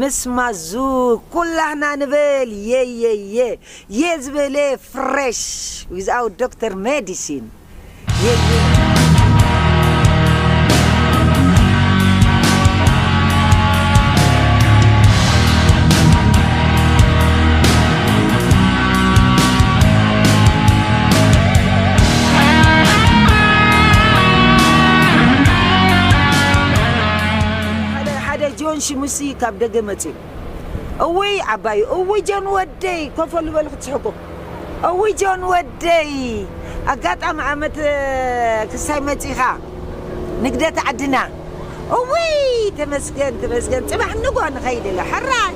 ምስ ማዙ ኩላህና ንብል የየየ። የ ዝበለ ፍሬሽ ዊዝኣውት ዶክተር ሜዲሲን። የየ። ሓደ ሓደ ጆን ሽሙሲ ካብ ደገ መጺኡ። እውይ ዓባዩ፣ እውይ ጆን ወደይ፣ ኮፍ በሉ በሉ ክትስሕቁ። እውይ ጆን ወደይ፣ ኣጋጣሚ ዓመት ክሳይ መጺኻ ንግደት ዓድና። እውይ ተመስገን፣ ተመስገን። ጽባሕ ንጎ ንኸይድ ኢለ፣ ሕራይ።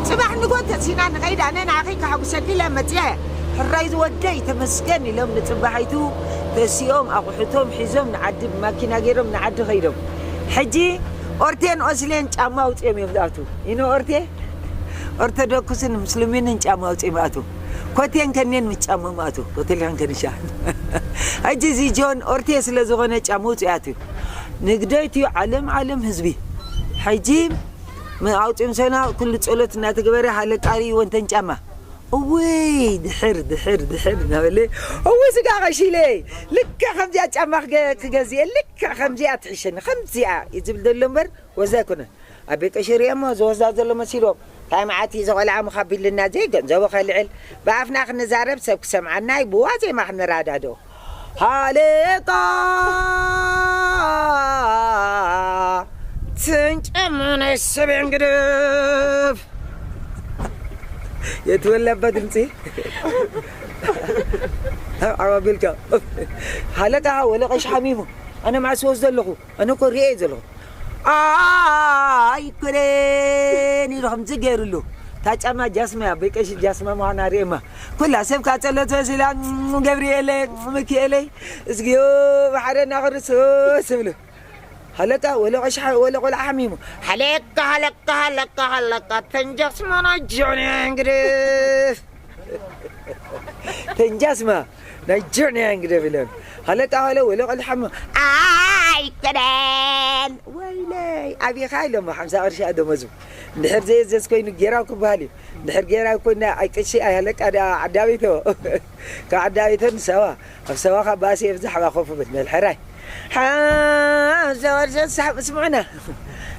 ጽባሕ ንጎ ተሲና ንኸይድ፣ ኣነ ንዓኺ ከሐጉሰኪ ኢለ መጺአ። ሕራይ ዝወደይ ተመስገን ኢሎም ንጽባሒቱ ተሲኦም ኣቑሑቶም ሒዞም ንዓዲ ብማኪና ገይሮም ንዓዲ ኸይዶም። ሕጂ ኦርቴን ኦስሌን ጫማ ኣውጺኦም እዮም ዝኣትዉ። ይኖ ኦርቴ ኦርቶዶክስን ምስልሚንን ጫማ ኣውጺኦም ይኣትዉ። ኮቴን ከኔን ምስ ጫሞም ኣትዉ። ኮቴን ከንሻ። ሕጂ እዚ ጆን ኦርቴ ስለ ዝኾነ ጫማ ኣውጺኡ ኣትዩ። ንግደት እዩ ዓለም ዓለም ህዝቢ። ሕጂ ም-፣ ኣውጺኦም ሰና ኩሉ ጸሎት እናተገበረ ሃለቃሪ ወንተን ጫማ። እውይ ድሕር ድሕር ድሕር እናበለ እውይ ስጋ ቀሺለ ልክዕ ከምዚኣ ጫማ ክገ-፣ ክገዝእ ልክዕ ከምዚኣ ትሕሸኒ ከምዚኣ እዩ ዝብል ዘሎ እምበር ወዛ ኣይኮነን። ኣብ ቤት ቀሺ ርእየሞ ዝወስዳ ዘሎ መሲሎም። እንታይ መዓት እዩ ዘቆልዓ ምኻቢልና ዘይ ገንዘቡ ከልዕል ብኣፍና ክንዛረብ ሰብ ክሰምዓና እዩ ብዋዜማ ክንረዳድኦ። ሃለቃ ትንጨሙ ናይ ሰብን ግድፍ የትወላባ ድምፂ ዓባቢልካ ሃለቃ ወለ ቀሽ ሓሚሙ ኣነ ማዕስ ወስ ዘለኹ ኣነ ኮ ሪኤ ዘለኹ ኣይኮነን ኢሉ ከምዚ ገይሩሉ እታ ጫማ ጃስማ እያ በቀሽ ጃስማ ምዃና ሪኤማ ኩላ ሰብ ካፀለት ወሲላ ገብርኤለይ ምክኤለይ እዝግዮ ብሓደና ክርስቶስ ይብሉ ሃለቃ ወለ ቆሻ ወለ ቆልዓ ሓሚሙ ሃለቃ ሃለቃ ሃለቃ ሃለቃ ተንጃስማና ጆኒ እንግዲህ ተንጃስማ ናይ ጆኒ እንግዲህ ብለን ሃለቃ ወለ ወለ ቆልዓ ሓሚሙ ኣይከደን ወይለይ ኣቢኻ ኢሎሞ ሓምሳ ቅርሺ ኣደመዙ እንድሕር ዘየዘዝ ኮይኑ ጌራው ክበሃል እዩ እንድሕር ጌራው ኮይና ኣይቅሺ ኣይሃለቃ ዓዳዊቶ ካብ ዓዳዊቶ ንሰዋ ኣብ ሰባ ካብ ባእሲ የብዛሕ ባ ኮፍ ብል በል ሕራይ ሓምሳ ቅርሺ ሳብ ስምዑና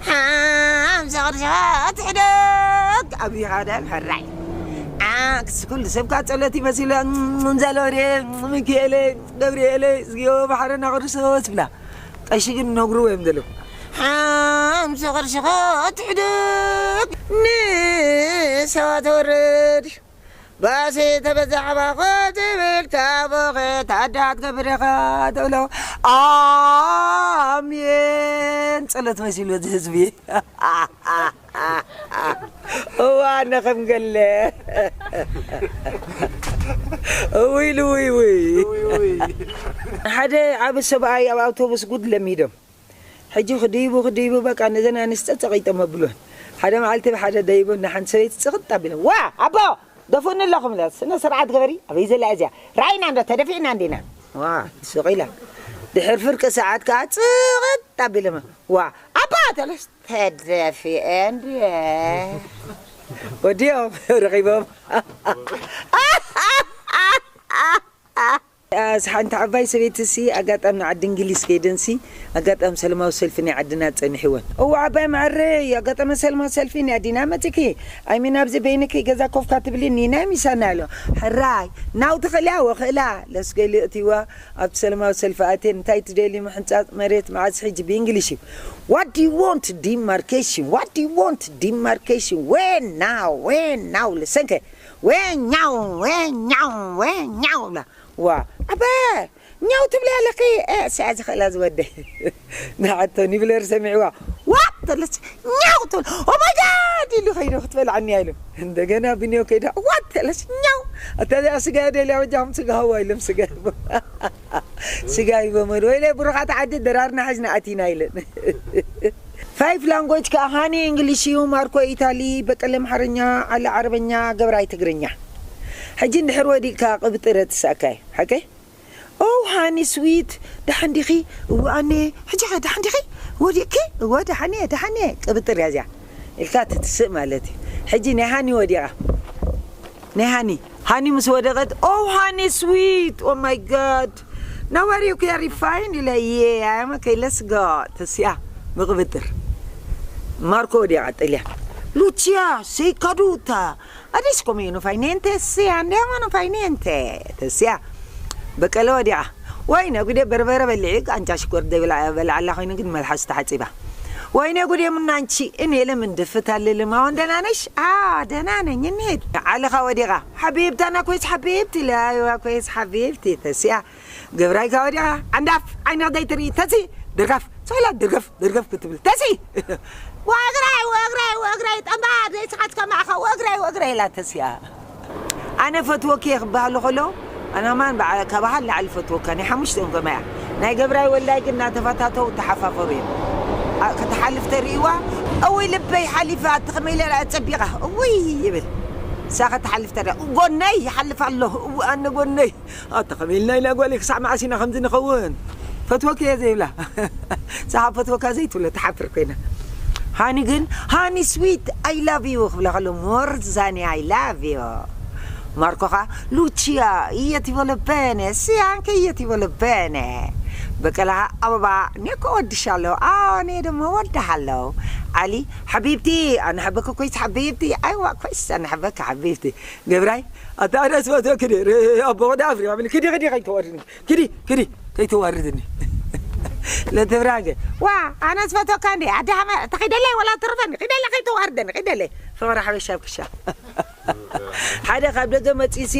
ሓምሳ ቅርሺ ትሕደግ ኣብኻ ደም ሕራይ ዓክስ ኩሉ ሰብካ ጸሎት ይመሲሉ እንዘሎሬ ሚካኤለ ገብርኤለ እዝግዮ ባሕረና ቅዱስ ትብላ ቀሺ ግን ነግሩ ወይም ዘለዉ ሓምሳ ቅርሺ ትሕደግ ንሰባ ተወርድ ባሲ ተበዛሕባ ክትብል ካብ ኸታዳት ገብርኻ ትብሎ ኣሜን ጸሎት መሲሉ እዚ ህዝቢ እዋ ኣነ ከም ገለ እውይ ልውይ ውይ ሓደ ዓብ ሰብኣይ ኣብ ኣውቶቡስ ጉድ ለሚዶም ሕጂ ክድይቡ ክድይቡ በቃ ነዘን ኣንስተ ጸቒጦም ኣብልወን ሓደ መዓልቲ ብሓደ ደይቦም ንሓንቲ ሰበይቲ ጽቕጥ ኣቢሎም ዋ ኣቦ ደፉኒ ኣለኹም ኢለ ስነ ስርዓት ግበሪ ኣበይ ዘላ እዚኣ ራእይና እንዶ ተደፊእና እንዲና ዋ ስቕ ኢላ ድሕር ፍርቂ ሰዓት ከዓ ጽቕጥ ኣቢሎም ዋ ኣባ ተለስ ተደፊአ እንድየ ወዲኦም ረኺቦም ሓንቲ ዓባይ ሰበይቲ ሲ ኣጋጣሚ ንዓዲ እንግሊዝ ከይደን ሲ ኣጋጣሚ ሰለማዊ ሰልፊ ናይ ዓድና ጸኒሕወን እዋ ዓባይ መዓረይ ኣጋጣሚ ሰለማዊ ሰልፊ ናይ ዓዲና መጺኪ ኣይሚን ኣብዚ በይንኪ ገዛ ኮፍካ ትብሊ ኒና ሚሳና ኣሎ ሕራይ ናው ትኽእልያ ወኽእላ ለስገሊ እቲዋ ኣብቲ ሰለማዊ ሰልፊ ኣቴ እንታይ ትደሊ ምሕንጻጽ መሬት መዓዝ ሕጂ ብእንግሊሽ እዩ What do you want demarcation? What do you want demarcation? When now? When now? ልሰንከ ወኛው ወኛው ወኛው ላ ዋ ኣበ ኛው ትብሊ ኣለኺ እሰያ ዝኽእላ ዝወደይ ንዓቶ ኒብለር ሰሚዕዋ ዋት ተለች ኛው ትብል ኦማይጋድ ኢሉ ከይዱ ክትበልዓኒ ኢሉ እንደገና ብንዮ ከይዳ ዋት ተለች ኛው ኣታ እዚኣ ስጋ ደልያ በጃኹም ስጋ ሃዋ ኢሎም ስጋ ስጋ ሂቦም ወይለ ብሩኻት ዓዲ ደራርና ሓዝና ኣቲና ኢለን Five language ከዓ ሃኒ እንግሊሽ እዩ ማርኮ ኢታሊ በቀለ ኣምሓርኛ ዓሊ ዓረበኛ ገብራይ ትግርኛ ሕጂ እንድሕር ወዲእካ ቅብጥረ ትስኣካይ ሓቀይ ኦ ሃኒ ስዊት ደሓን ዲኺ እወ ኣነ ሕጂ ኸ ደሓን ዲኺ ወዲእኪ እወ ደሓን እየ ደሓን እየ ቅብጥር እያ እዚኣ ኢልካ ትትስእ ማለት እዩ። ሕጂ ናይ ሃኒ ወዲቓ፣ ናይ ሃኒ፣ ሃኒ ምስ ወደቐት፣ "Oh, honey sweet, oh my God, now are you very fine?" ኢለ፣ "Yeah, I'm okay, let's go." ተሲኣ፣ ምቕብጥር። ማርኮ ወዲቓ፣ ጥልያ። "ሉቺያ፣ sei caduta? Adesso come non fai niente?" "Sì, andiamo, non fai niente." ተሲኣ፣ በቀለ ወዲቓ። ወይነ ጉዴ፣ በርበረ በሊዒ፣ ቃንጫ ሽኮር ዘይበልዓ፣ በልዓላ ኮይኑ ግን መልሓስ ተሓጺባ። "ወይኔ ጉዴ፣ ምን አንቺ፣ እኔ ለምን ድፍት አልልም? አሁን ደህና ነሽ?" "አዎ፣ ደህና ነኝ፣ እንሂድ።" ዓለኻ ወዲቓ። "ሓቢብቲ፣ አና ኮይስ ሓቢብቲ?" ኢለ፣ "አይዋ፣ ኮይስ ሓቢብቲ?" ተሲኣ፣ ገብራይካ ወዲቓ። "አንዳፍ፣ ዓይንኻ ዘይትርኢ፣ ተሲ፣ ድርጋፍ፣ ሶላት፣ ድርገፍ፣ ድርገፍ ክትብል፣ ተሲ!" "ወእግራይ፣ ወእግራይ፣ ወእግራይ፣ ጠንባር ዘይስኻትካ ማዕኻ፣ ወእግራይ፣ ወእግራይ" ኢላ ተሲኣ። "ኣነ ፈትወኪ እየ" ክበሃሉ ከለዉ፣ ኣነ ከማን በዓ-፣ ካባኻ ንላዕሊ ፈትወካ። ናይ ሓሙሽቲኦም ከማይ እያ። ናይ ገብራይ ወልዳይ ግን እናተፈታተው ተሓፋፈሩ እዮም። ኣ-፣ ክትሓልፍ ተርእይዋ፣ "እውይ ልበይ ሓሊፋ፣ ኣቲ ከመይ ኢለ እያ ጸቢቓ፣ እውይ" ይብል። እሳ ክትሓልፍ ተርእያ፣ "ጎነይ ይሓልፍ ኣሎ፣ እው ኣነ ጎነይ፣ ኣታ ከመይ ኢልና ኢና ጓለይ ክሳዕ መዓስ ኢና ከምዚ ንኸውን? ፈትወኪ እየ" ዘይብላ። እሳ ፈትወካ ዘይትብሎ ትሓፍር ኮይና። ሃኒ ግን፣ "ሃኒ ስዊት፣ I love you" ክብላ ከሎ፣ "ሞር ዛኒ፣ I love you." ማርኮ ኸኣ፣ "ሉቺያ፣ io ti voglio bene, sì, anche io ti voglio bene." በቀላ፣ "ኣበባ፣ እኔ እኮ እወድሻለሁ፣ አዎ፣ እኔ ደግሞ እወድሃለሁ." ዓሊ፣ "ሓቢብቲ፣ ኣነ ሕበኪ ኮይስ ሓቢብቲ፣ ኣይዋ፣ ኮይስ ኣነ ሕበኪ ሓቢብቲ." ገብራይ፣ "ኣታ ኣነስ ፈትወኪ ድየ፣ ኣቦ፣ ክዲ ኣፍሪቓ፣ ክዲ፣ ክዲ፣ ከይተዋርድኒ፣ ክዲ፣ ክዲ፣ ከይተዋርድኒ." ለተብራገ፣ "ዋ፣ ኣነስ ፈትወካ እንዴ፣ ኣደ ሃመ፣ ተኺደለይ፣ ወላ ትርፈኒ፣ ኺደለይ፣ ከይተዋርደኒ፣ ኺደለይ፣ ፍቕሪ ሓበሻ ኣብ ክሻ." ሓደ ካብ ደገ መጺሲ፣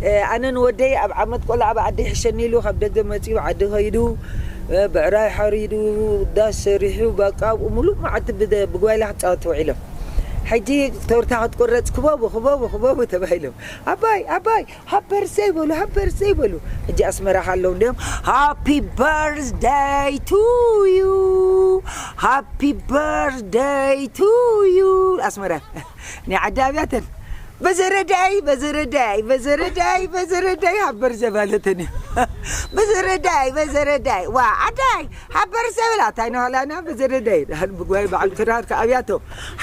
እ፣ ኣነ ንወደይ ኣብ ዓመት ቆልዓ ኣብ ዓዲ ይሕሸኒ ኢሉ ካብ ደገ መጺኡ ዓዲ ከይዱ፣ እ፣ ብዕራይ ሓሪዱ፣ ዳስ ሰሪሑ፣ በቃ ኣብኡ ሙሉእ መዓልቲ ብደ-፣ ብጓይላ ክጻወቱ ውዒሎም። ሕጂ ቶርታ ክትቁረጽ ክበቡ፣ ክበቡ፣ ክበቡ ተባሂሎም። ኣባይ፣ ኣባይ፣ ሃፒ በርዝደይ በሉ፣ ሃፒ በርዝደይ በሉ። ሕጂ ኣስመራ ካለዉ እንድዮም፣ ሃፒ በርዝደይ ቱ ዩ፣ ሃፒ በርዝደይ ቱ ዩ። ኣስመራ፣ ናይ ዓዲ ኣብያተን፣ በዘረዳይ፣ በዘረዳይ፣ በዘረዳይ፣ በዘረዳይ፣ ሃበር ዘባለተን እዩ። በዘረዳይ፣ በዘረዳይ፣ ዋ፣ ዓዳይ፣ ሃበር ዘብላ፣ እንታይ ንሆላና፣ በዘረዳይ፣ ብጓይ በዓል ክራር ከኣብያቶ፣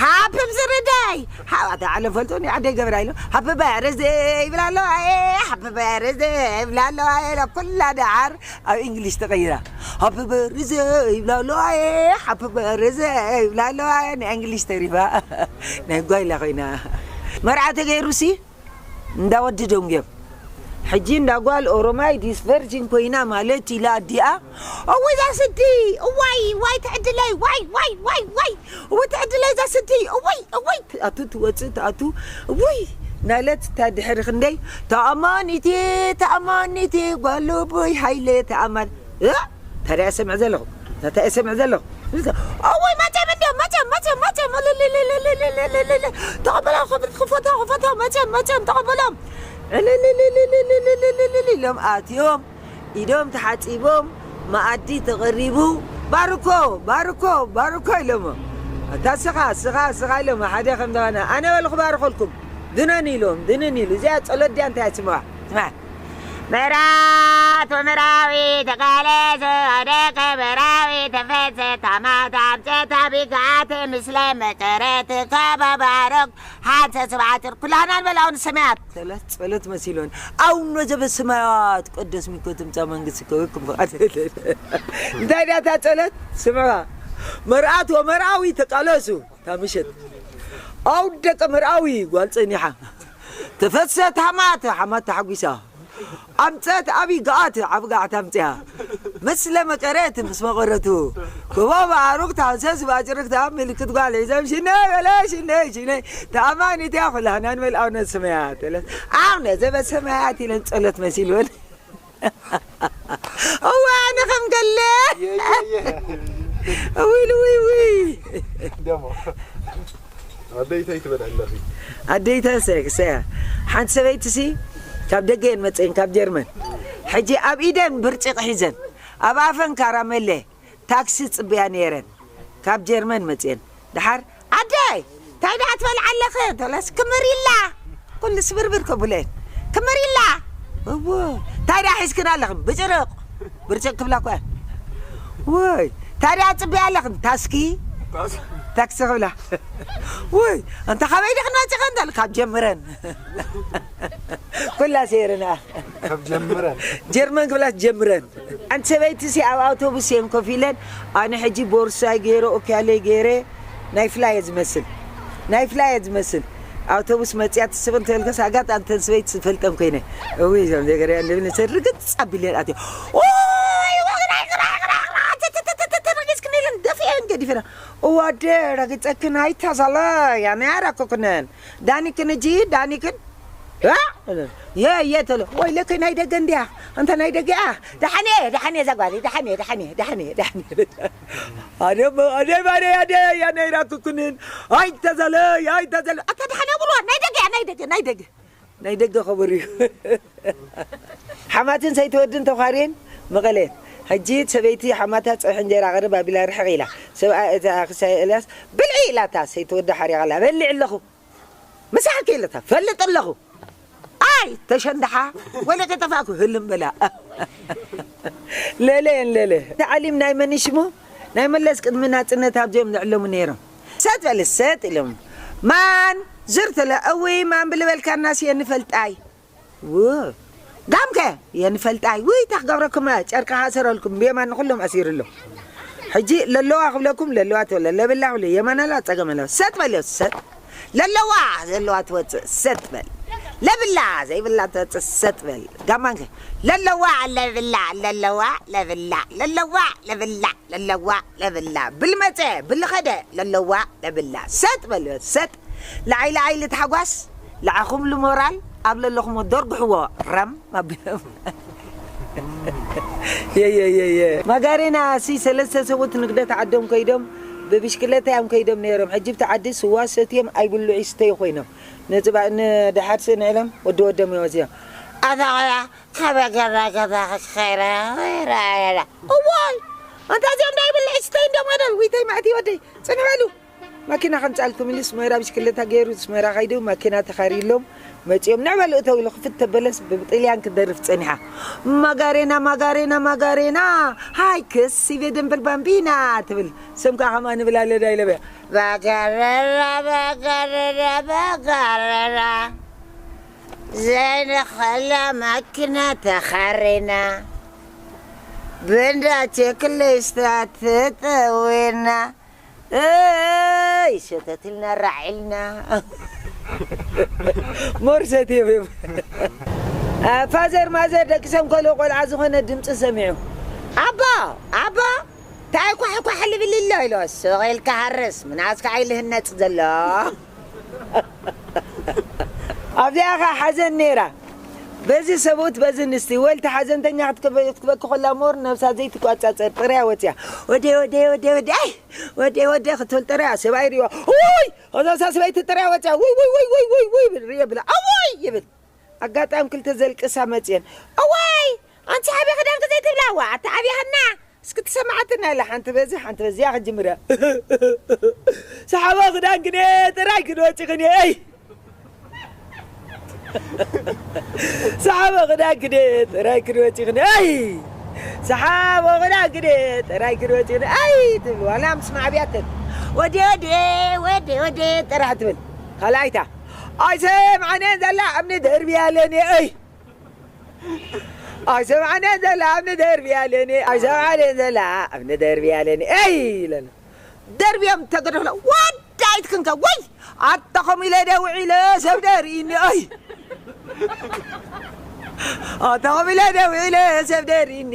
ሃብም ዝርዳይ፣ ሃዋታ ዓለም ፈልጦ፣ ናይ ዓደይ ገብራ ኢሎ፣ ሃቢ በርዝደይ ይብላ ኣለዋ፣ ኣየ፣ ሃቢ በርዝደይ ይብላ ኣለዋ፣ ኣየ፣ ኩላ ደዓር ኣብ እንግሊሽ ተቐይራ። ሃቢ በርዝደይ ይብላ ኣለዋ፣ ኣየ፣ ሃቢ በርዝደይ ይብላ ኣለዋ፣ ኣየ፣ ናይ እንግሊሽ ተሪፋ፣ ናይ ጓይላ ኮይና። መርዓ ተገይሩሲ፣ እንዳ ወዲ ደንጉዮም። ሕጂ እንዳ ጓል ኦሮማይ ዲስ ቨርጂን ኮይና ማለት ኢላ ኣዲኣ፣ "እውይ ዛስዲ፣ እዋይ፣ ዋይ ትዕድለይ፣ ዋይ፣ ዋይ፣ ዋይ፣ ዋይ፣ እውይ ትዕድለይ ዛስዲ፣ እውይ፣ እውይ" ትኣቱ ትወጽእ ትኣቱ፣ "እውይ" ናለት እታ ድሕሪ ክንደይ፣ "ተኣማኒቴ፣ ተኣማኒቴ፣ ጓል ኣቦይ ሃይለ ተኣማን-" እ? ታዲያ እሰምዕ ዘለኹ፣ ታዲያ እሰምዕ ዘለኹ። እወይ፣ መቸም እንዲዮም፣ መቸም፣ መቸም፣ መቸም፣ እልልልልልልልልልል። ተቐበሎም፣ ክፈቶ፣ ክፈቶ፣ መቸም፣ መቸም፣ ተቐበሎም። እልልልልልልልልልል ኢሎም ኣትዮም፣ ኢዶም ተሓጺቦም፣ መኣዲ ተቐሪቡ፣ "ባርኮ፣ ባርኮ፣ ባርኮ" ኢሎሞ። "ኣታ ስኻ፣ ስኻ፣ ስኻ" ኢሎሞ። ሓደ ከም ደባና፣ "ኣነ በልኹ ባርኸልኩም፣ ድነን" ኢሎም፣ ድንን ኢሉ። እዚኣ ጸሎት ድያ እንታይ እያ ስምዋ? ስማ። መራት ወመራዊ ተቃለሰ ኣደቀ መራዊ ተፈሰ ታማት ኣምፀት ኣቢጋዓት ምስለ መቀረት ከባባሮክ ሓንተ ስብዓትር ኩላህና ንበላውን ሰማያት። ጸሎት፣ ጸሎት መሲሎን። ኣቡነ ዘበሰማያት ቅዱስ ሚኮ ትምጻእ መንግስቲ ከወክም ፍቓድ። እንታይ ድያ እታ ጸሎት? ስምዕዋ። መርኣት ወመርኣዊ ተቃለሱ። እታ ምሸት። ኣው ደቀ መርኣዊ ጓል ጸኒሓ። ተፈሰት ሓማት፣ ሓማት ተሓጒሳ። ኣምጸት ኣቢ ገኣት፣ ዓብጋዕ ታምጽያ። መስለ መቀረት፣ ምስ መቐረቱ። ክቦ በኣሩክ ታንሰስ ባጭርክ ታም ምልክት ጓል ሒዘም ሽነ በለ፣ ሽነ፣ ሽነ። ተኣማኒት እያ ኩላህና ንበል ኣውነ ሰማያት በለ። ኣውነ ዘበሰማያት ኢለን ጸሎት መሲልወን። እዋ፣ ኣነ ከም ገለ። የ፣ የ፣ የ። እውይ፣ እውይ፣ እውይ። ደሞ። ኣደይታይ ትበል ኣለኺ? ኣደይታይ ሰ-፣ ሰያ። ሓንቲ ሰበይቲ ሲ፣ ካብ ደገ እየን መፅየን፣ ካብ ጀርመን። ሕጂ ኣብ ኢደን ብርጭቕ ሒዘን፣ ኣብ ኣፈን ካራመለ፣ ታክሲ ፅበያ ነይረን። ካብ ጀርመን መፅየን። ደሓር፣ "ኣደይ፣ እንታይ ደኣ ትበልዓ ኣለኺ?" ተለስ፣ "ክምሪላ!" ኩሉ ስብርብር ከብለን። "ክምሪላ!" እዎ፣ "እንታይ ደኣ ሒዝክን ኣለኽን?" "ብጭርቕ!" ብርጭቕ ክብላ እኮ እየን። "ወይ፣ እንታይ ደኣ ትፅበያ ኣለኽን?" "ታስኪ!" ታስ-፣ ታክሲ ክብላ። ውይ፣ ኣንታ ካበይ ዲኽን መጺኻ? እንተ ካብ ጀምረን። ኩላ ሴርና። ካብ ጀምረን። ጀርመን ክብላ ጀምረን። ኣንቲ ሰበይቲ ሲ ኣብ ኣውቶቡስ እየን ኮፍ ኢለን፣ ኣነ ሕጂ ቦርሳይ ገይረ፣ ኦክያለይ ገይረ፣ ናይ ፍላይ እየ ዝመስል። ናይ ፍላይ እየ ዝመስል። ኣውቶቡስ መጽያ ትስብ እንተልከስ፣ ኣጋጣሚ እተን ሰበይቲ ዝፈልጠን ኮይነ። እውይ፣ እዞም ጀገርያ እንብል ንሰድ ርግጽ ኣቢለን ኣትዮ። ኦይ፣ ወግዳይ፣ ግዳይ፣ ግዳይ፣ ግዳይ፣ ተተተተተ፣ ርግጽ ክንኢለን ደፊአን ገዲፈና። እዋ ኣደ ረጊጸክን ኣይታዛለ ያነ ኣረኩክነን። ዳኒክን እጂ ዳኒክን እ? የ የ ተሎ ወይ ለከ ናይ ደገ እንዲያ። ኣንተ ናይ ደገ ኣ ደሓኔ ደሓኔ እዛ ጓል ደሓኔ ደሓኔ ደሓኔ ደሓኔ። ኣደ ኣደ ባደ ኣደ ያነ ይራኩክንን ኣይታዛለ ኣይታዛለ ኣታ ደሓኔ ብሎ ናይ ደገ ያ ናይ ደገ ናይ ደገ ናይ ደገ ኸበሩ እዩ። ሓማትን ሰይተወድን ተዃርየን መቐለ። ሕጂ ሰበይቲ ሓማታ ጸብሒ እንጀራ ቅርብ ኣቢላ ርሕቕ ኢላ። ሰብኣይ እታ ክሳይ ኤልያስ ብልዒ ኢላታ ሰይተወዲ ሓሪቓላ በልዕ ኣለኹ። ምሳሕኪ ኢለታ ፈልጥ ኣለኹ። ኣይ ተሸንድሓ ወለ ተጠፋእኩ ህልም በላ። ለለ ለለ። ተዓሊም ናይ መን ሽሙ ናይ መለስ ቅድሚ ናጽነት ኣብዚኦም ዝዕለሙ ነይሮም። ሰጥ በል ሰጥ ኢሎም ማን ዝር ተለ እዊ ማን ብልበልካናስ የንፈልጣይ ው ጋምከ የንፈልጣይ ውይ ታክገብረኩም ጨርቂ ሃሰረልኩም ብየማን ንኩሎም ኣሲሩ ኣሎ። ሕጂ ለለዋ ክብለኩም ለለዋ ትብለ ለብላ ክብለ የማን ኣለዋ ጸገም ኣለዋ ሰጥ በል ሰጥ ለለዋ ዘለዋ ትወጽእ ሰጥ በል ለብላ ዘይብላ ትወጽእ ሰጥ በል ጋማንከ ለለዋ ለብላ ለለዋ ለብላ ለለዋ ለብላ ለለዋ ለብላ ብልመጸ ብልኸደ ለለዋ ለብላ ሰጥ በል ሰጥ ለዓይ ለዓይ ልትሓጓስ ለዓኹም ልሞራል ኣብ ለለኹሞ ደርግሕዎ ረም ኣቢሎም የየየየ ማጋሬና ሲ ሰለስተ ሰብኡት ንግደት ዓዶም ከይዶም ብብሽክለታ እዮም ከይዶም ነይሮም ሕጂ ብቲ ዓዲ ስዋ ሰትዮም ኣይብሉ ይስተዩ ኮይኖም ንጽባ ንደሓር ስእኒ ኢሎም ወዲ ወዶም እዮም ወዚኦም ኣታ ቆያ ካበ ገራ ገዛ ክኸይረ ይረኣየላ እዋይ ኣንታ እዚኦም እንዳይብል ስተይ እንዲኦም ወደይ ውይተይ ማእቲ ወደይ ጽንሕ በሉ ማኪና ከምጻልኩም ኢሉ ስመራ ብሽክለታ ገይሩ ስመራ ከይዱ ማኪና ተኻሪሎም መጺኦም ንዕበሉ እተው ኢሉ ክፍት ተበለስ ብጥልያን ክደርፍ ጸኒሓ ማጋሬና ማጋሬና ማጋሬና ሃይ ክስ ይቤ ደንበል ባምቢና ትብል ስምካ ከማ ንብላ ለዳ ኢለበያ ባጋረራ ባጋረራ ባጋረራ ዘይንኸላ ማኪና ተኻሬና ብእንዳ ቼክሊስታ ተጠዊና እይ ሸተትልና ራዒልና ሞርሰት እዮም ፋዘር ማዘር ደቂ ሰም ከሎ ቆልዓ ዝኾነ ድምፂ ሰሚዑ ኣቦ ኣቦ ታይ ኳሕ ኳሕ ልብል ኣሎ ኢሎ ሱቕ ኢልካ ሃርስ ምናስካ ኣይልህነፅ ዘሎ ኣብዚኣ ኸ ሓዘን ነይራ በዚ ሰብኡት በዚ ንስቲ ወልቲ ሓዘንተኛ ክትበኪ ኮላ ሞር ነብሳ ዘይትቋጻጸር ጥርያ ወፅያ ወደ ወደ ወደ ወደ ኣይ ወደ ወደ ክትብል ጥርያ ሰብኣይ ሪኦ ውይ እዛ እሳ ሰበይቲ ጥርያ ወፅያ ውይ ውይ ውይ ውይ ውይ ውይ ይብል ሪኦ ብላ ኣዋይ ይብል ኣጋጣም ክልተ ዘልቅሳ መፅየን ኣዋይ ኣንቲ ሓቢ ክዳንክ ዘይትብላ ዋ ኣታ ኣብያህና እስኪ ትሰማዓትና ኢላ ሓንቲ በዚ ሓንቲ በዚያ ክጅምር እያ ሰሓቦ ክዳንክን ጥራይ ክንወፅኽን እየ እይ ሰሓቦ ክዳንክን ጥራይ ክንወፅኽን እይ ሰሓቦ ክዳንክን ጥራይ ክንወፅኽን እይ ትብል ዋላ ምስ ማዕብያተን ወዴ ወዴ ወዴ ወዴ ጥራሕ ትብል ካልኣይታ ኣይሰምዓንን ዘላ እምኒ ደርብያ ኣለኒ እይ ኣይሰምዓንን ዘላ እምኒ ደርብያ ኣለኒ ኣይሰምዓንን ዘላ እምኒ ደርብያ ኣለኒ እይ ኢለና ደርብዮም ተገደፍላ ዋዳይት ክንከ ወይ ኣታ ኸም ኢለ ደ ውዒለ ሰብ ደርኢኒ እይ ኣታ ኸም ኢለ ደ ውዒለ ሰብ ደርኢኒ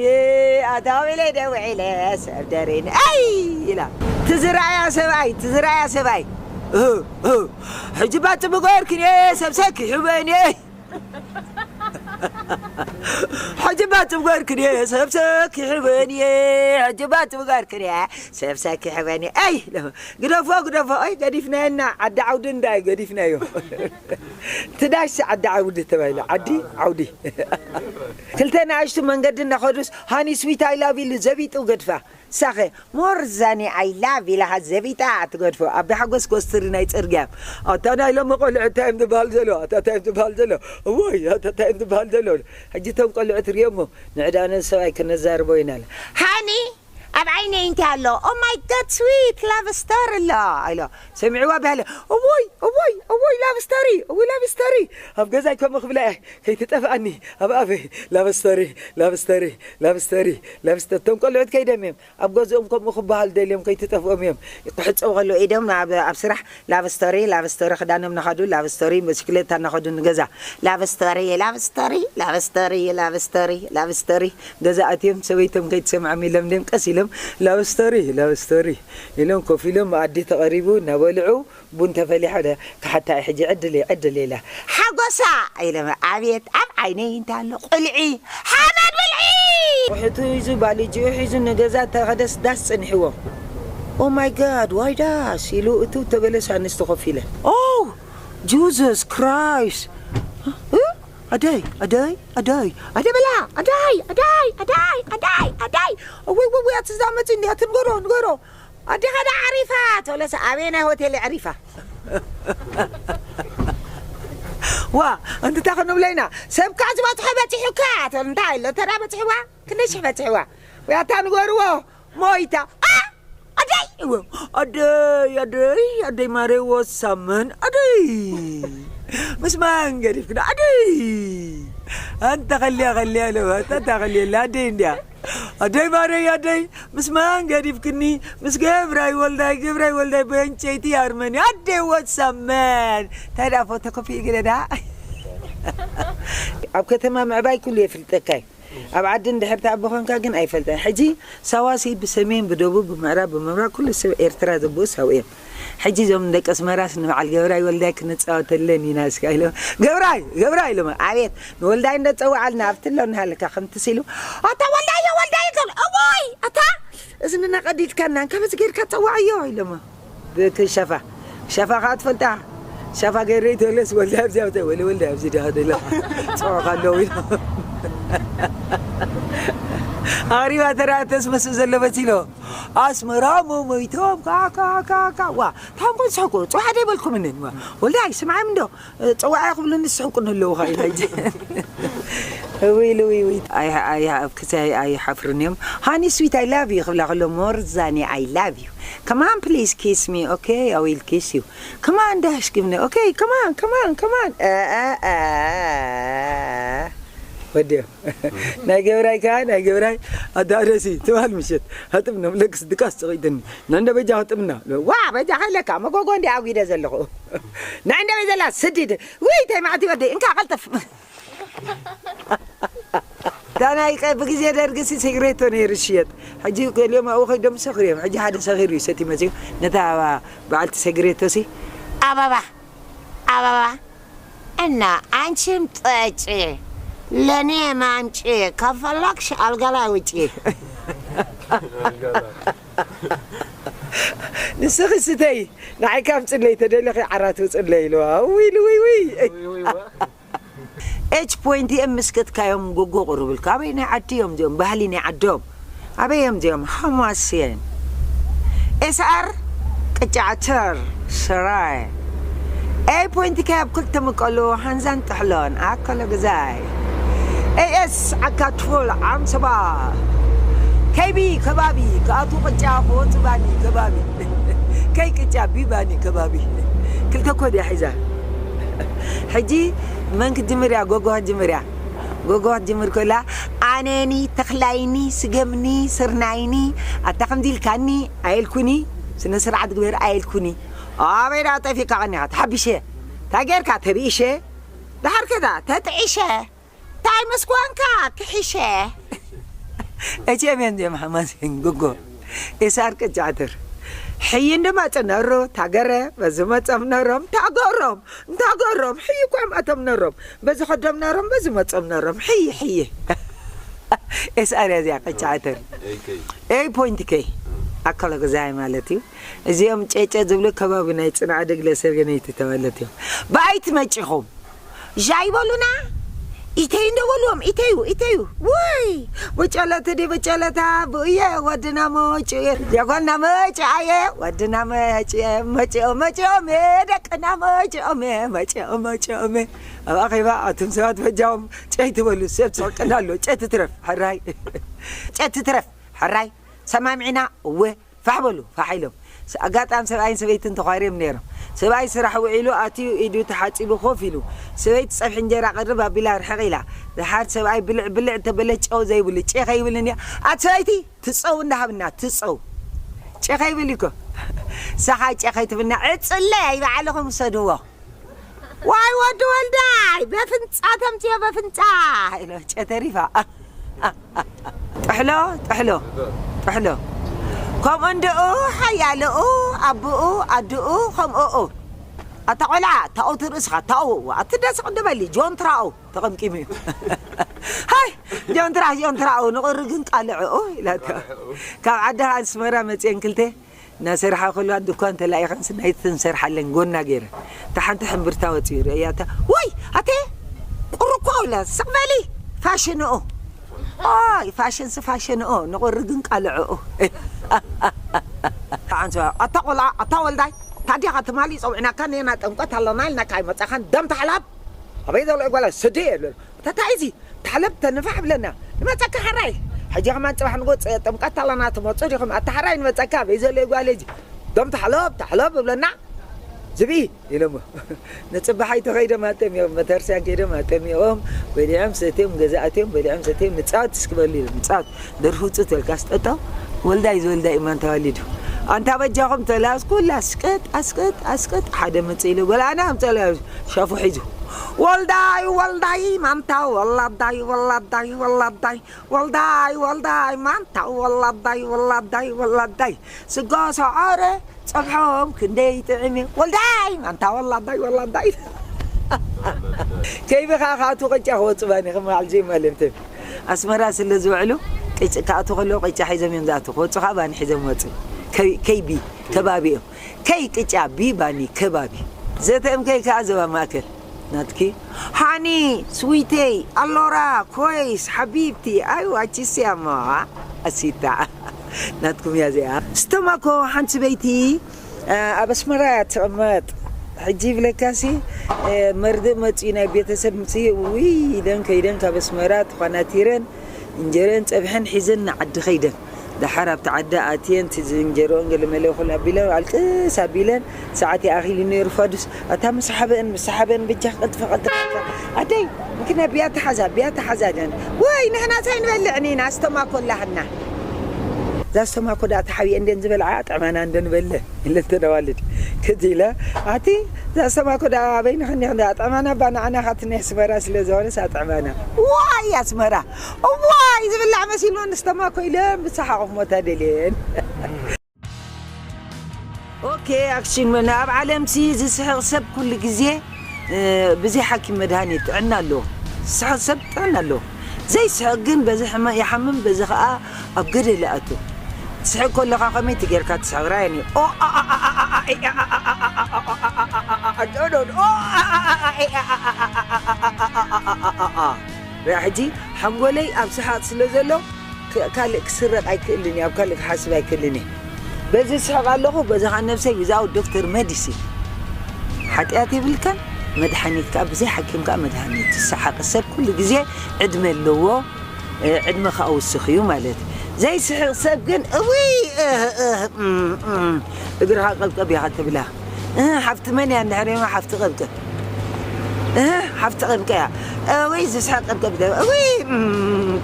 ኣታ ኸም ኢለ ደ ውዒለ ሰብ ደርኢኒ እይ ኢላ ትዝራያ ሰብኣይ ትዝራያ ሰብኣይ ሕጂ ባጽ ብገርክን እየ ሰብ ሰኪ ሕበኒ ሕጂ ባጽ ብገርክን እየ ሰብ ሰኪ ሕበኒ ሕጂ ባጽ ብገርክን እየ ሰብ ሰኪ ሕበኒ ኣይ ግደፎ ግደፎ ኣይ ገዲፍናየና ዓዲ ዓውዲ እንዳይ ገዲፍናዮ ትዳሽ ዓዲ ዓውዲ ተባሂሉ ዓዲ ዓውዲ ክልተ ንኣሽቱ መንገዲ እናኸዱስ ሃኒ ስዊት ኣይላቭ ኢሉ ዘቢጡ ገድፋ ሳኸ ሞርዛኒ ኣይላቭ ኢላኻ ዘቢጣ ትገድፎ ኣቢ ሓጎስ ኮስትሪ ናይ ፅርግያ ኣታ ናይ ሎሚ ቆልዑ እንታይ እዮም ዝበሃል ዘሎ ኣታ እንታይ እዮም ዝበሃል ዘሎ እወይ ኣታ እንታይ እዮም ዝበሃል ዘሎ ሕጂ እቶም ቆልዑ ትሪኦሞ ንዕዳነ ሰብኣይ ክነዛርቦ ኢና ሃኒ ኣብ ዓይነይ እንታይ ኣሎ? Oh my God, sweet love story ኣሎ ኢሎ ሰሚዕዋ ብሃለ። እውይ እውይ እውይ፣ love story፣ እውይ love story። ኣብ ገዛይ ከምኡ ክብላ እየ፣ ከይትጠፍኣኒ። ኣብ ኣፈይ love story፣ love story፣ love story፣ love story። እቶም ቆልዑት ከይደም እዮም ኣብ ገዝኦም ከምኡ ክበሃል ደልዮም ከይትጠፍኦም እዮም። ክሕፀቡ ከለዉ ኢዶም ኣብ ኣብ ስራሕ love story፣ love story። ክዳኖም እናኸዱ love story፣ ብሽክሌታ እናኸዱ ንገዛ love story፣ love story፣ love story፣ love story፣ love story። ገዛ ኣትዮም ሰበይቶም ከይትሰምዖም ኢሎም ድዮም ቀስ ኢሎም love story፣ love story ኢሎም ኮፍ ኢሎም፣ መኣዲ ተቐሪቡ እናበልዑ ቡን ተፈሊሑ። ደ ክሓታ ሕጂ ዕድል እዩ፣ ዕድል ኢላ ሓጎሳ ኢለ። ኣቤት ኣብ ዓይነይ እንታይ ኣሎ? ቁልዒ ሓመድ ብልዒ። ቁሕቱ ሒዙ ባልጅኡ ሒዙ ንገዛ ተኸደስ ዳስ ጸኒሕዎ። Oh my God, why ዳስ ኢሉ እትው ተበለስ ኣንስቲ ኮፍ ኢለ። Oh Jesus Christ! እ? ኣደይ ኣደይ ኣደይ ኣደይ በላ። ኣደይ ኣደይ ኣደይ ኣደይ ኣደይ ኣደይ። ወይ ወይ ወይ፣ ኣቲ ዝዛ መጺ እንዲ ኣቲ ንገሮ ንገሮ። ኣዴኻ ዳ ዓሪፋ? ተብለስ ኣበየናይ ሆቴል ኣዕሪፋ? ዋ፣ እንድታ ክንብለይና፣ ሰብካ ዝበጽሖ በጺሑካ። ተብል እንታይ ኣሎ? ተዳ በጺሕዋ? ክንደይ ሽሕ በጺሕዋ? ወይ ኣታ ንገርዎ፣ ሞይታ። ኣ! ኣደይ! እዎ፣ ኣደይ፣ ኣደይ፣ ኣደይ ማረይ ወሳመን፣ ኣደይ! ምስ ማን ገዲፍክና? ኣደይ! ኣንተ ከልያ፣ ከልያ፣ ለዋት፣ ኣንተ ከልየላ፣ ኣደይ እንድያ። ኣደይ ማረይ ኣደይ፣ ምስ ማን ገዲፍክኒ? ምስ ገብራይ ወልዳይ፣ ገብራይ ወልዳይ በንጨይቲ ኣርመኒ። ኣደይ ወሳመን። እንታይ ደኣ ፎቶ ኮፒ ግደዳ? ኣብ ከተማ ምዕባይ ኩሉ የፍልጠካ እዩ። ኣብ ዓዲ እንድሕር ትኣቢ ኮንካ ግን ኣይፈልጠን። ሕጂ ሳዋሲ ብሰሜን፣ ብደቡብ፣ ብምዕራብ፣ ብምብራቕ ኩሉ ሰብ ኤርትራ ዘብኡ ሳው እዮም። ሕጂ እዞም ደቂ ኣስመራስ ንበዓል ገብራይ ወልዳይ ክንጻወተለን ኢና እስካ ኢሎም፣ ገብራይ፣ ገብራይ ኢሎም፣ ኣቤት፣ ንወልዳይ እንደ ጸውዓልና ኣብቲ ኣሎ እናሃለካ ከምቲ ሲሉ፣ ኣታ ወልዳዮ፣ ወልዳዮ፣ እታ፣ እዝንና ቀዲድካና፣ ከመዚ ጌርካ ጸዋዓዮ ኢሎሞ። ብክሻፋ፣ ሻፋ ከኣ ትፈልጣ፣ ሻፋ ገይረ ይተለስ፣ ወልዳይ ኣብዚ፣ ኣብዚ፣ ወለ ወልዳይ ኣብዚ ደኻ ደላ፣ ጸዋዕካ ኣለዉ ኢሎም። ኣቕሪባ ተራ ተስመስል ዘሎ መሲሎ፣ ኣስመራ ሞሞይቶም፣ ካ፣ ካ፣ ካ፣ ካ፣ ዋ፣ ታንኮን ሰሕቁ፣ ጽዋሕ ደይበልኩምንን፣ ዋ፣ ወልዳይ፣ ስምዓም እንዶ፣ ጸዋዕ ክብሉኒ ዝስሕቁኒ ኣለዉ፣ ኸኣ ኢላ፣ ሕጂ። እውይ፣ እውይ፣ እውይ። ኣይ፣ ኣይ፣ ኣብ ክሳይ ኣይሓፍርን እዮም። ሃኒ ስዊት፣ I love you ክብላ ከሎ፣ more than I love you. Come on, please kiss me, okay? I will kiss you. Come on, dash, give me, okay? Come on, come on, come on. እ፣ እ፣ እ። ወዲኦም። ናይ ገብራይ ከኣ፣ ናይ ገብራይ ኣዳረሲ ትበሃል ምሸት። ሃጥም ነው፣ ለክስ ድቃስ ጽቒትኒ። ንእንደ በጃ ሃጥምና። ዋ፣ በጃ ከለካ፣ መጎጎ እንዲ ኣጒደ ዘለኹ። ንእንደ በይ ዘላ ስዲድ። ውይ፣ ተይ መዓልቲ ወደይ፣ እንካ ቀልጥፍ። እታ ናይ ቀ-፣ ብግዜ ደርግሲ ሲግሬቶ ነይሩ ዝሽየጥ። ሕጂ ገሊኦም ኣብኡ ከይዶም ዝሰኽሩ እዮም። ሕጂ ሓደ ሰኺሩ እዩ ሰትዩ መጺኡ። ነታ በዓልቲ ሲግሬቶሲ፣ ኣበባ፣ ኣበባ፣ እና አንቺም ጠጪ፣ ለእኔም አምጪ፣ ከፈለግሽ አልጋ ላይ ውጪ። ንስኺ ስተይ፣ ንዓይ ካብ ጽለይ፣ ተደለኺ ዓራት ውጽለይ ኢልዋ። ውይ፣ ውይ፣ ውይ። ኤች ፖይንት ኤም ምስ ከትካዮም ጎጎ ቅርብልካ። ኣበይ ናይ ዓዲ እዮም እዚኦም? ባህሊ ናይ ዓዶም። ኣበይ እዮም እዚኦም? ሓማሴን። ኤስ ኣር ቅጫ ዓተር፣ ሰራይ። ኤ ፖይንት ከ ኣብ ክልተ ምቀሉ፣ ሃንዛን ጥሕሎን፣ ኣከለ ግዛይ። ኤ ኤስ ዓካት ፉል ዓምሰባ። ከይቢ ከባቢ፣ ክኣቱ ቅጫ፣ ክወጹ ባኒ ከባቢ። ከይ ቅጫ ቢባኒ ከባቢ። ክልተ ኮድ እያ ሒዛ። ሕጂ መን ክትጅምር እያ? ጎጎ ክትጅምር እያ። ጎጎ ክትጅምር ከላ፣ ኣነኒ፣ ተኽላይኒ፣ ስገምኒ፣ ስርናይኒ፣ ኣታ ከምዚ ኢልካኒ ኣየልኩኒ፣ ስነ ስርዓት ግበር ኣየልኩኒ። ኣበይ ደኣ ጠፊእካ ቀኒኻ? ተሓቢሸ። እንታይ ጌርካ? ተብኢሸ። ደሓር ከ ደኣ ተጥዒሸ። እንታይ ምስ ኮንካ ክሒሸ? እቼም እዮም እዚኦም ሓማሴን ጎጎ። ኤስኣር ቅጫ ዓተር። ሕይ እንደ ማጸ ነሮ፣ ታገረ፣ በዚ መጸም ነሮም፣ ታገሮም፣ እንታገሮም፣ ሕይ እኳ እምኣቶም ነሮም፣ በዚ ኸዶም ነሮም፣ በዚ መጸም ነሮም፣ ሕይ፣ ሕይ። ኤስኣር እያ እዚኣ ቅጫ ዓተር። ኤይ ኬይ። ኤይ ፖይንት ኬይ። ኣካለ ገዛይ ማለት እዩ። እዚኦም ጨጨ ዝብሉ ከባቢ ናይ ጽንዓ ደግለ ሰገነይቲ ተባለት እዮም። ብኣይቲ መጪኹም። ሻይ በሉና። ኢተይ እንደ በልዎም፣ ኢተዩ፣ ኢተዩ። ውይ! በጨለተ ዲ በጨለታ፣ ብእየ ወድና መጭ፣ የጓልና መጭ ኣየ፣ ወድና መጭ፣ መጭኦ፣ መጭኦ፣ ደቅና መጭኦ፣ መጭኦ፣ መጭኦ። ኣብ ኣኼባ ኣቱም ሰባት በጃኹም ጨይ ትበሉ፣ ሰብ ትስሕቅና ኣሎ። ጨይ ትትረፍ፣ ሕራይ። ጨይ ትትረፍ፣ ሕራይ። ሰማሚዕና? እወ። ፋሕ በሉ፣ ፋሕ ኢሎም። ስ-፣ ኣጋጣሚ ሰብኣይን ሰበይትን ተዃርዮም ነይሮም። ሰብኣይ ስራሕ ውዒሉ ኣትዩ ኢዱ ተሓጺቡ ኮፍ ኢሉ። ሰበይቲ ጸብሒ እንጀራ ቀርብ ኣቢላ ርሕቕ ኢላ። ደሓር ሰብኣይ ብልዕ ብልዕ እንተበለ ጨው ዘይብሉ። ጨ ከይብል እንድያ። ኣቲ ሰበይቲ ትጸው እንዳሃብና፣ ትጸው። ጨ ከይብል እኮ። ንሳኻ ጨ ከይትብልና፣ ዕጽለ ኣይበዓልኹም ውሰድዎ። ዋይ ወዲ ወልዳይ፣ በፍንጻ ተምጽዮ፣ በፍንጻ ኢሎ፣ ጨ ተሪፋ። ጥሕሎ፣ ጥሕሎ፣ ጥሕሎ። ከምኡ እንድኡ ሓያልኡ፣ ኣቦኡ፣ ኣድኡ፣ ከምኡኡ። ኣታ ቆልዓ፣ ታኡ ትርእስኻ፣ ታኡ፣ ኣቲ ደስ ቅድም በሊ፣ ጆን ትራኡ ተቐምቂሙ እዩ። ሃይ፣ ጆን ትራ፣ ጆን ትራኡ፣ ንቑሪ ግን ቃልዕኡ ኢላቶ። ካብ ዓዲ ኣስመራ መጽየን ክልተ እናሰርሓ ከለዋ ድኳን ተላኢኸንስ ናይቲ ትንሰርሓለን ጎና ገይረን። እታ ሓንቲ ሕምብርታ ወፂኡ ርእያታ፣ "ወይ ኣቴ ቁሪ እኮ" ኢላ፣ "ስቕ በሊ ፋሽንኡ። ኦይ ፋሽንሲ ፋሽንኡ፣ ንቑሪ ግን ቃልዕኡ።" ኣንተ ኣታ ቆልዓ፣ ኣታ ወልዳይ፣ ታዲያ ትማሊ ፀውዕናካ ኔና ጥምቀት ኣለና ኢልናካ ኣይመፃኻን፣ ደም ተሓላብ። ኣበይ ዘሎ ጓል ስዲ የለን። ተታኢዚ ተሕለብ ተንፋሕ ብለና ንመፀካ ሓራይ። ሕጂ ከማን ፅባሕ ንጎ ጥምቀት ኣለና ትመፁ ዲኹም? ኣታ ሓራይ ንመፀካ ኣበይ ዘሎ ጓል እዚ? ደም ተሕለብ ተሕለብ ብለና ዝብኢ ኢሎሞ። ንፅባሓይ ተኸይዶም ኣጠሚቖም፣ መተርሲያን ከይዶም ኣጠሚቖም፣ በሊዖም ሰትዮም፣ ገዛ ኣትዮም፣ በሊዖም ሰትዮም፣ ንፃወት እስኪ በሉ ኢሎም፣ ንፃወት። ደርፊ ውፅእ ተልካስ ጠጠው፣ ወልዳይ ዝወልዳ ኢማን ተዋሊዱ። ኣንታ በጃኹም ተላስ ኩላ ኣስቅጥ፣ ኣስቅጥ፣ ኣስቅጥ፣ ሓደ መፅእ ኢሉ፣ ጎል ኣነ ኣምፀላ ሻፉ ሒዙ። ወልዳይ፣ ወልዳይ፣ ማንታ ወላዳይ፣ ወላዳይ፣ ወላዳይ፣ ወልዳይ፣ ወልዳይ፣ ማንታ ወላዳይ፣ ወላዳይ፣ ወላዳይ። ስጋ ሰዓረ ጸብሖም ክንደይ ጥዕም እዩ። ወልዳይ፣ ማንታ ወላዳይ፣ ወላዳይ። ከይቢ ከኣ ክኣትዉ ቅጫ ክወጹ ባኒ ከም በዓል ዜማ ለምትን። ኣስመራ ስለ ዝውዕሉ ቅጭ-፣ ክኣትዉ ከለዉ ቅጫ ሒዞም እዮም ዝኣትዉ። ክወጹ ከኣ ባኒ ሒዞም ይወጹ። ከይ-፣ ከይቢ ከባቢ እዮም። ከይ ቅጫ ቢ ባኒ ከባቢ። ዘተ እም ከይ ከኣ ዞባ ማእከል ናትኪ። ሃኒ፣ ስዊተይ፣ ኣሎራ፣ ኮይስ፣ ሓቢብቲ፣ ኣይዋ፣ ቺስያ፣ ማ፣ ኣሲታ። ናትኩም እያ እዚኣ። ስተማኮ፣ ሓንቲ ሰበይቲ፣ እ፣ ኣብ ኣስመራ እያ ትቕመጥ። ሕጂ ይብለካሲ፣ እ፣ መርድእ መጺኡ ናይ ቤተሰብ ምጺ፣ ውይ፣ ኢለን ከይደን ካብ ኣስመራ ተዃናቲረን፣ እንጀረን ጸብሐን ሒዘን ንዓዲ ከይደን። ደሓር ኣብቲ ዓዲ ኣትየን፣ እቲ ዝንጀሮኦን ገለ መለ ኩሉ ኣቢለን፣ ኣልቅስ ኣቢለን፣ ሰዓት ይኣኺሉ ነይሩ ፋዱስ። ኣታ ምስ ሓበአን፣ ምስ ሓበአን፣ በጃ ቀልጥፈ፣ ቀልጥፈ፣ ቀልጥፈ። ኣደይ፣ ምክንያ ብያ ተሓዛ፣ ብያ ተሓዛ ደን። ወይ፣ ንሕና ታይ ንበልዕ ኒና፣ ኣስተማኮ ኣላህና። እዛ ኣስተማኮ ደኣ ተሓቢአ እንደን ዝበልዓ፣ ጥዕማና እንደ ንበለ፣ ኢለ ተደዋልድ። ክት ኢለ፣ ኣቲ፣ እዛ ኣስተማኮ ደኣ ኣበይ ንኽኒ፣ ጥዕማና፣ ባ ንዓና፣ ካትኒ ኣስመራ ስለ ዝኾነስ፣ ኣጥዕማና። ዋይ፣ ኣስመራ። እዋይ ዝብላዕ መሲልዎ ንስተማኮ ኢለ ብሰሓቕ ክሞታ ደልየን። ኦኬ፣ ኣክሽን መን ኣብ ዓለምሲ ዝስሕቕ ሰብ ኩሉ ግዜ፣ እ፣ ብዘይ ሓኪም መድሃኒት ጥዕና ኣለዎ። ዝስሕቕ ሰብ ጥዕና ኣለዎ። ዘይስሕቕ ግን በዚ ሕማ-፣ ይሓምም፣ በዚ ኸኣ ኣብ ገደል ይኣቱ። ትስሕቕ ከለኻ ከመይ ትጌርካ ትስሕቕ? ራየኒ። ኦ፣ ኣ፣ ኣ፣ ኣ፣ ኣ፣ ኣ፣ ኣ፣ ኣ፣ ኣ፣ ኦ፣ ኣ፣ ኣ፣ ኣ፣ ሪኣ ሕጂ ሓንጎለይ ኣብ ሰሓቕ ስለ ዘሎ፣ ክ-፣ ካልእ ክስረቕ ኣይክእልን እየ፣ ኣብ ካልእ ክሓስብ ኣይክእልን እየ። በዚ ስሕቕ ኣለኹ፣ በዚ ኸዓ ነብሰይ without doctor medicine። ሓጢኣት የብልካን፣ መድሓኒት ከኣ ብዘይ ሓኪም ከኣ መድሃኒት። ዝሰሓቕ ሰብ ኩሉ ግዜ ዕድመ ኣለዎ፣ እ፣ ዕድመ ከኣ ውስኽ እዩ ማለት እዩ። ዘይስሕቕ ሰብ ግን፣ እውይ፣ እህ፣ እህ፣ እም፣ እም፣ እግርኻ ቀብቀብ ኢኻ ትብላ። እህ፣ ሓፍቲ መን እያ እንድሕር ኢልማ፣ ሓፍቲ ቀብቀብ። እህ፣ ሓፍቲ ቀብቀብ እያ። እውይ፣ ዝስሕቕ ቀብቀብ ደ-፣ እውይ፣ እም፣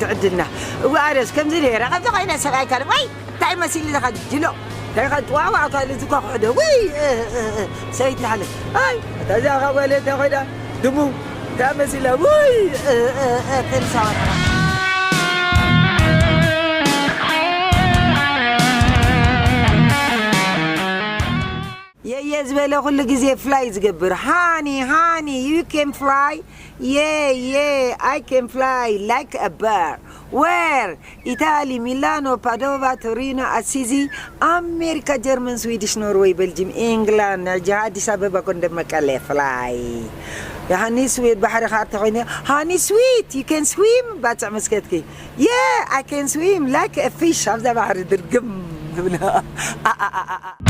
ትዕድልና። እወ፣ ኣነስ ከምዚ ነይረ። ከምዚ ኮይነ ሰብኣይ ካል፣ ወይ፣ እንታይ መሲሉ ኢኻ ጅሎ? እንታይ ኢኻ ጥዋዋ ካልእ ዝኳ ክሕዶ? ውይ፣ እ፣ እ፣ እ፣ ሰበይቲ ሓለ። ኣይ፣ እታ እዚኣ ካብ ወለ እንታይ ኮይና? ድሙ፣ እንታይ መሲላ? ውይ፣ እ፣ እ፣ እ፣ ጥንሳዋ። የየ ዝበለ ኩሉ ግዜ ፍላይ ዝገብር። ሃኒ፣ ሃኒ፣ you can fly? Yeah, yeah, I can fly like a bird. Where? ኢታሊ፣ ሚላኖ፣ ፓዶቫ፣ ቶሪኖ፣ ኣሲዚ፣ ኣሜሪካ፣ ጀርመን፣ ስዊድሽ፣ ኖርወይ፣ በልጅም፣ ኢንግላንድ፣ ሕጂ ኣዲስ ኣበባ፣ ጎንደር፣ መቀለ፣ ፍላይ። ሃኒ ስዊት ባሕሪ ከኣ ተኾይነ፣ ሃኒ ስዊት፣ you can swim? ባጽዕ መስከትኪ። Yeah, I can swim like a fish. ኣብዛ ባሕሪ ድርግም ዝብለ። ኣ፣ ኣ፣ ኣ፣ ኣ፣ ኣ።